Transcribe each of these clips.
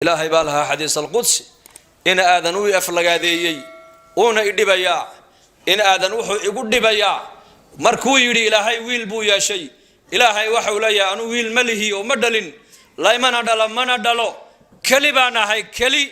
Ilaahay baa lahaa xadiis alqudsi: in aadan uu aflagaadeeyey, uuna idhibayaa. In aadan wuxuu igu dhibayaa markuu yidhi Ilaahay wiil buu yeeshay. Ilaahay waxau leeyahay: anuu wiil ma lihi oo ma dhalin, laymana dhala, mana dhalo, keli baan ahay, keli.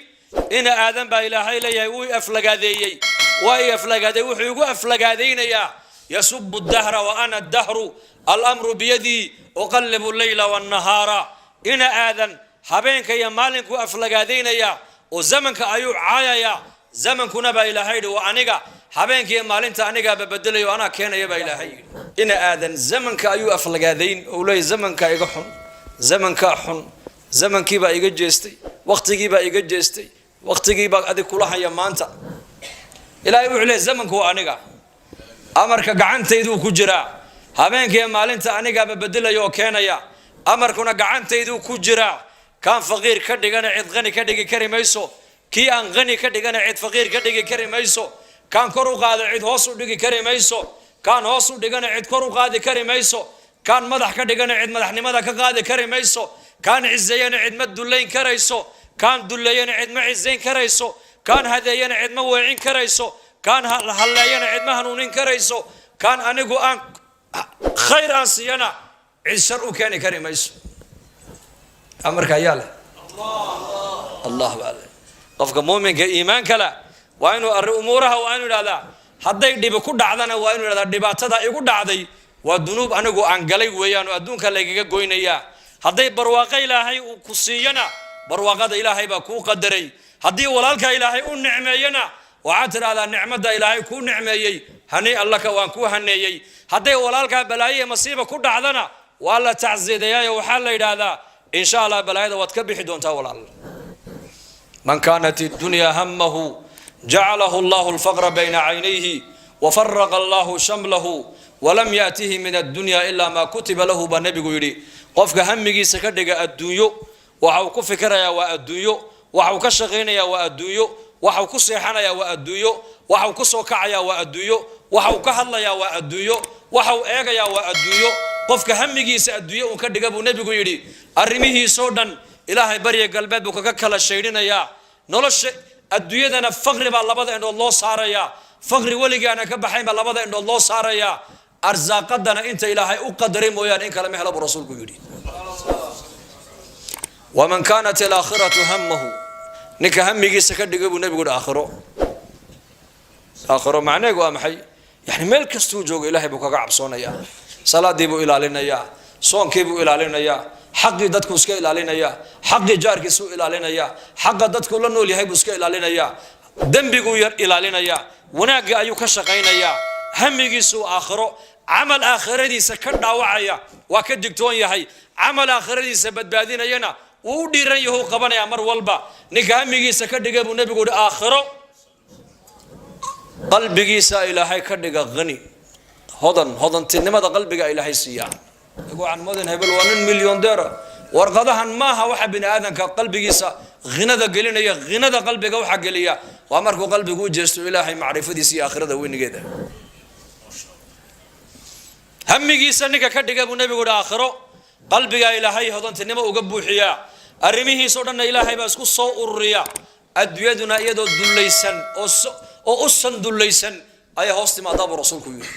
Ina aadan baa Ilaahay leeyahay wuu aflagaadeeyey, waa i aflagaadeey. Wuxuu igu aflagaadaynayaa: yasubu dahra wa ana dahru, alamru biyadii, uqallibu leyla wannahaara. Ina aadan habeenka iyo maalinkuu aflagaadaynayaa oo zamanka ayuu caayayaa. Zamankuna baa Ilaahay yidhi waa aniga, habeenka iyo maalinta anigaaba bedelayo, anaa keenaya baa Ilaahay yidhi. Ina aadan zamanka ayuu aflagaadayn oo leeyahy: zamanka iga xun, zamankaa xun, zamankiibaa iga jeestay, waqtigiibaa iga jeestay, waqtigiibaa adig kula haya maanta. Ilaahay wuxuu leeyahy: zamanku waa aniga, amarka gacantayduu ku jiraa, habeenkiiyo maalinta anigaaba bedelaya oo keenaya, amarkuna gacantayduu ku jiraa. Kaan faqiir ka dhigana cid qani ka dhigi kari mayso, kii aan qani ka dhigana cid faqiir ka dhigi kari mayso, kaan kor u qaada cid hoos u dhigi kari mayso, kaan hoos u dhigana cid kor u qaadi kari mayso, kaan madax ka dhigana cid madaxnimada ka qaadi kari mayso, kaan ciseeyana cid ma dullayn karayso, kaan dulleeyana cid ma cisayn karayso, kaan hadeeyana cid ma weecin karayso, kaan halleeyana cid ma hanuunin karayso, kaan anigu aan khayr aan siiyana cid shar u keeni kari mayso. Amarka ayaa leh, Allah baa leh. Qofka muuminka iimaanka leh waa inuu arri umuuraha, waa inuu idhahdaa, hadday dhibi ku dhacdana waa inuu idhahdaa: dhibaatada igu dhacday waa dunuub anigu aan galay weeyaan oo adduunka laygaga goynayaa. Hadday barwaaqo Ilaahay uu ku siiyana, barwaaqada Ilaahay baa kuu qadaray. Haddii walaalka Ilaahay u nicmeeyana, waxaad tidhahdaa: nicmadda Ilaahay kuu nicmeeyey, hani allaka, waan kuu haneeyey. Hadday walaalkaa balaayo iyo masiiba ku dhacdana, waa la tacsiidayaayo, waxaa la yidhaahdaa: insha Allah balaayada waad ka bixi doontaa, walaal. Man kaanat iddunya hamahu, jacalahu Allahu alfaqra bayna caynayhi, wafaraqa Allahu shamlahu, walam yaatihi min addunya ilaa maa kutiba lahu, baa Nebigu yidhi. Qofka hamigiisa ka dhiga adduunyo, waxa uu ku fikirayaa waa adduunyo, waxa uu ka shaqaynayaa waa adduunyo, waxa uu ku seexanayaa waa adduunyo, waxa uu ku soo kacayaa waa adduunyo, waxa uu ka hadlayaa waa adduunyo, waxa uu eegayaa waa adduunyo. Qofka hamigiisa adduunyo uu ka dhiga, buu Nebigu yidhi, arrimihiisoo dhan Ilaahay barya galbeed buu kaga kala shaydhinayaa. Nolosha adduunyadana faqri baa labada indhood loo saarayaa, faqri weligaana ka baxayn baa labada indhood loo saarayaa. Arsaaqadana inta Ilaahay u qadaray mooyaane in kale ma helo, buu Rasuulku yidhi. Waman kaanat alaakhiratu hamahu, ninka hamigiisa ka dhigay, buu Nebigu yidhi, aakhiro. Aakhiro macneegu waa maxay? Yani meel kastuu joogo Ilahay buu kaga cabsoonayaa, salaadii buu ilaalinayaa, soonkii buu ilaalinayaa, xaqii dadku iska ilaalinayaa, xaqii jaarkiisuu ilaalinayaa, xaqa dadku la nool yahay buu iska ilaalinayaa, dembiguu yar ilaalinayaa, wanaagga ayuu ka shaqaynayaa. Hamigiisuu aakhiro, camal aakhiradiisa ka dhaawacaya waa ka digtoon yahay, camal aakhiradiisa badbaadinayana wuu u dhiiran yahu qabanayaa mar walba. Ninka hamigiisa ka dhigay, buu Nebigu yihi, aakhiro, qalbigiisa Ilaahay ka dhiga hani, hodan. Hodantinimada qalbiga Ilaahay siiyaa. Waxaan moodin hebel waa nin milyoondeera. Warqadahan maaha waxa bini aadamka qalbigiisa ghinada gelinaya. Ghinada qalbiga waxaa geliya waa markuu qalbigu u jeesto Ilaahay macrifadiisa iyo aakhirada weynigeeda. Hamigiisa ninka ka dhiga, buu Nebigu yihi, aakhiro, qalbigaa Ilaahay hodantinimo uga buuxiyaa, arrimihiisao dhanna Ilaahay baa isku soo ururiya. Adduunyaduna iyadoo dullaysan oo usan dullaysan ayaa hoos timaadaa, buu Rasuulku yidhi.